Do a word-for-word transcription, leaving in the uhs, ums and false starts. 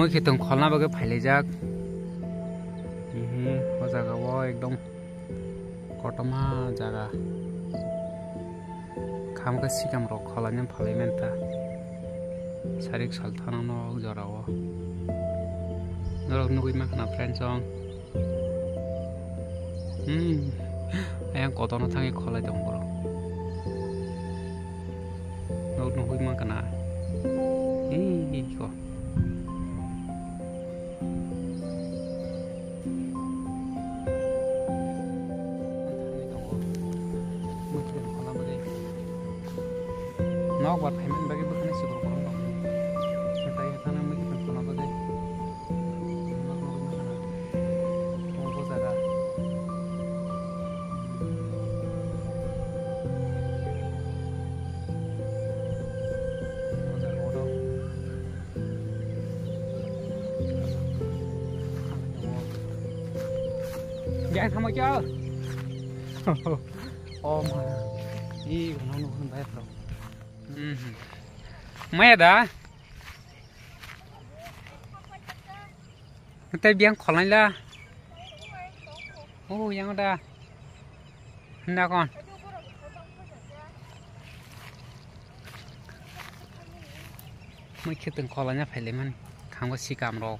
Mui khe tong kholna bagwi phailaijak. Mhm, o jaga o ekdom kotorma jaga. Khamkhe sikam rok kholainani phalai manta. Sarik sal thana no o jora o. Norok nugwi mankha na friends song. Hmm. Ayang kotorno thangwi kholai tong borok. Nok nugwi mankha na. Ih, ko. Nok bar phaimani bagwi bwkhani chukru borok rok. Sai thana mui khe tong kholna bagwi. Nok nugwi mankha na. Bo jaga. Yang sama kya? Oh ma. Ih, mana nu kan bayar tau. Mhm. Maya da? Tei biyang kholaila. Oh, yang da. Hinda kon. Mui khe tong kholaina phailaimani. Khango sikam rok.